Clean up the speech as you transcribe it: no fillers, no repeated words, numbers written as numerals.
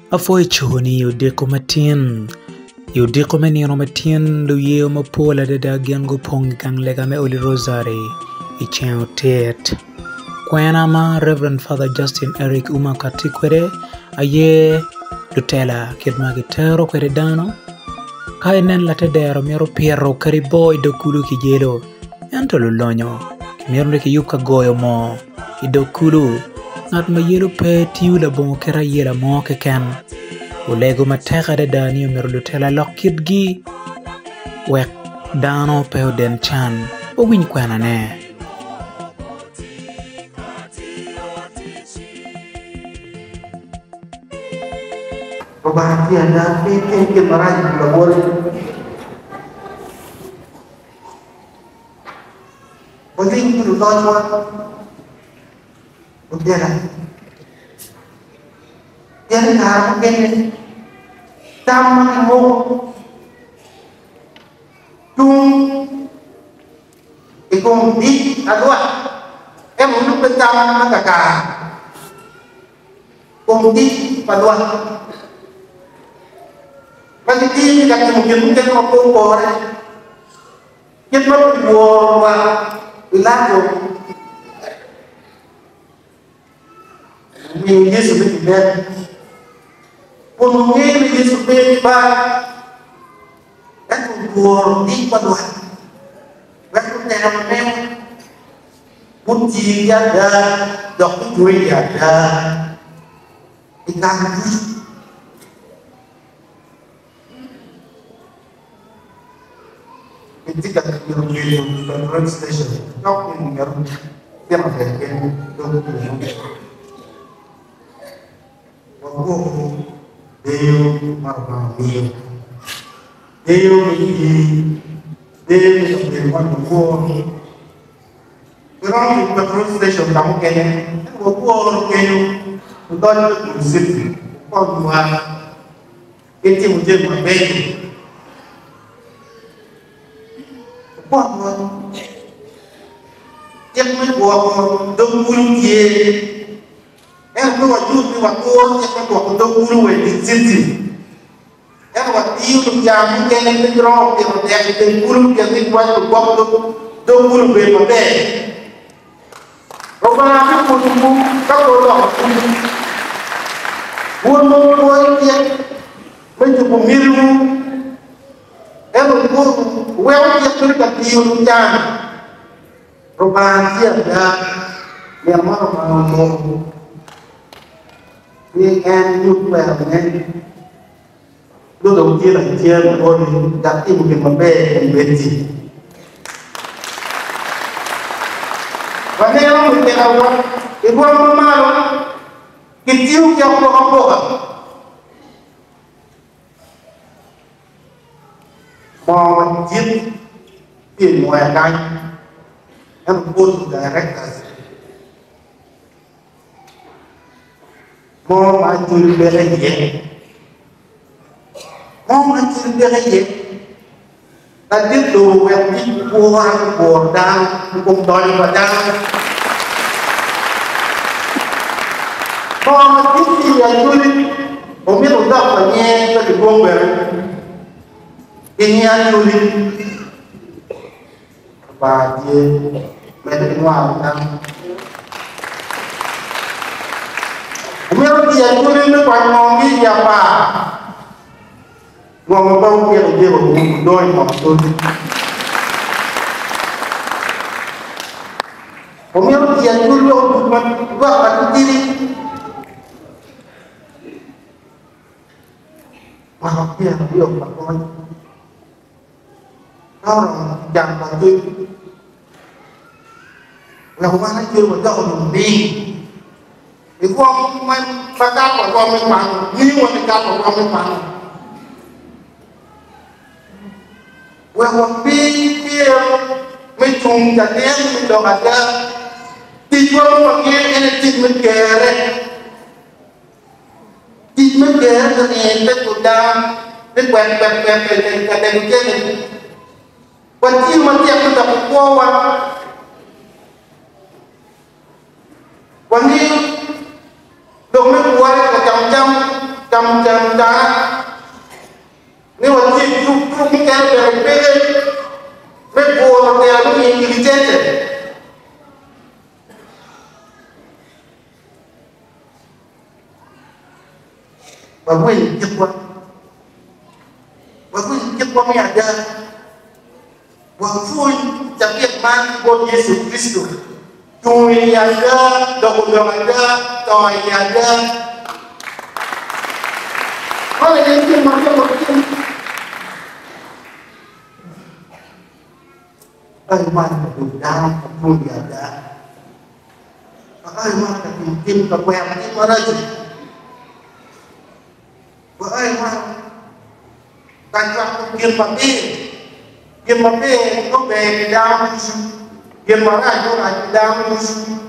Apwoyo coni i odiko matin. I odiko me nino matin luyeyo mapol adada gin gupong i gang lega me Holy Rosary i ceng otit. Kwena ma Rev. Father Justin Eric Ouma okati kwede aye lutela kit ma gitero kwede dano ka inen latedero mito pito kadi bor i dog kulu ki jelo ento lulonyo mito ni kiyub ka goyo moo i dog kulu ngat ma yelo pe tiyo labongo kit ayela mo keken olego matek adada ni omyero lutela lok kitgi wek dano pe oden can owiny kwenane. Lubanga tye ada, pe itim gin marac i kom lawoti. Waling ki lulocwa lutela, pien i kare mukene tam ma kimoko tung i kom dic alwak ento nongo pe tam ma kakare i kom dic pa lwak ma gitye ka timo gin mukene ma pe opore. Kit ma kiworo lwak Pilato omiyo Yecu me kinek, kun ongeyo ni Yecu pe ki bal, ento olworo dic pa lwak wek lutela ma meno guti ki ada dok gutwe i ada i kare ducu. Itye ka tito gedo petrol station cok ki nget tino ber kenyo dog kunnu. Wagwoku deyo ma Lubanga omiyo, deyo me ii, deyo me kabedo man makwo. Iromo ki petrol station ka mukene ento wakworo kenyo ludonyo me Gulu City konywa. Gitimo jami mabeco. Okwongo, cik me gwoko dog kulu tye. Ento pe wanyut ni waturo cik me gwoko dog kulu wa i dye citi. Ento watiyo lucan mukene pe giromo pito dek i teng kulu pien ni giwaco lugwok dog kulu obed maber. Lubanga bipwonyowu ka pe wudoko cwiny. Wun ma wupwoyo cik me cobo mitiwu, ento wuweko cik bedo ka tiyo lucan. Lubanga tye ada, nino ma Lubanga omoko ni en nyut twerone, nongo dong tye lacen boti dok timo gin maber i kom bed-di. Waneno lutinowa i rwom ma malo gitiyo ki apokapoka moo madit tye i Mwea kany ento board of directors Mo ma acwali peke iye. Mo ma acwali peke iye. Ladit lobo wek tic kwora ki kworo dano i kom donyo pa dano. Mo ma tye ki i acwali omito dok pa nyer pe kilwong bene ki nying acwali. Lubanga tye medde ki nywaro dano. Omito tiyo acholi me kwanyo ngom ki i apar. Ngom ma pe wupito jebo wudong i ngom acholi. Omito tiyo acholi wek odug ma lwak matitidi. Mwaka 20 pa kony. Ka oromo jang pa cwiny, wek wan acel wadoko luming i rwom ma kato wa rwom me kwano, ngiyo wa ni kato rwom me kwano, wek wapiny kero me cung caden me lok ada. Ticwa ma wangeyo en aye tic me Kerre. Tic me Kerre me ngiyo te dano ni kwek kwek kwek ka lego cente. Watiyo matek me doko kwowa. Wangeyo lok me kwore ka camo cam, camo. Warweny kitwa. Warweny kitwa me ada. Wapwony cabit man bot Yecu Kricito. Cung i ada, doko lok ada, to i ada. Man aye gin ma myero watim. Ka iwaco ka bedo dano ma cung i ada, ka iwaco ka timo tim ka kwero tim maraco, ka iwaco ka cwako gin maber, gin maber nongo ber pi dano ducu, gin marac nongo rac pi dano ducu.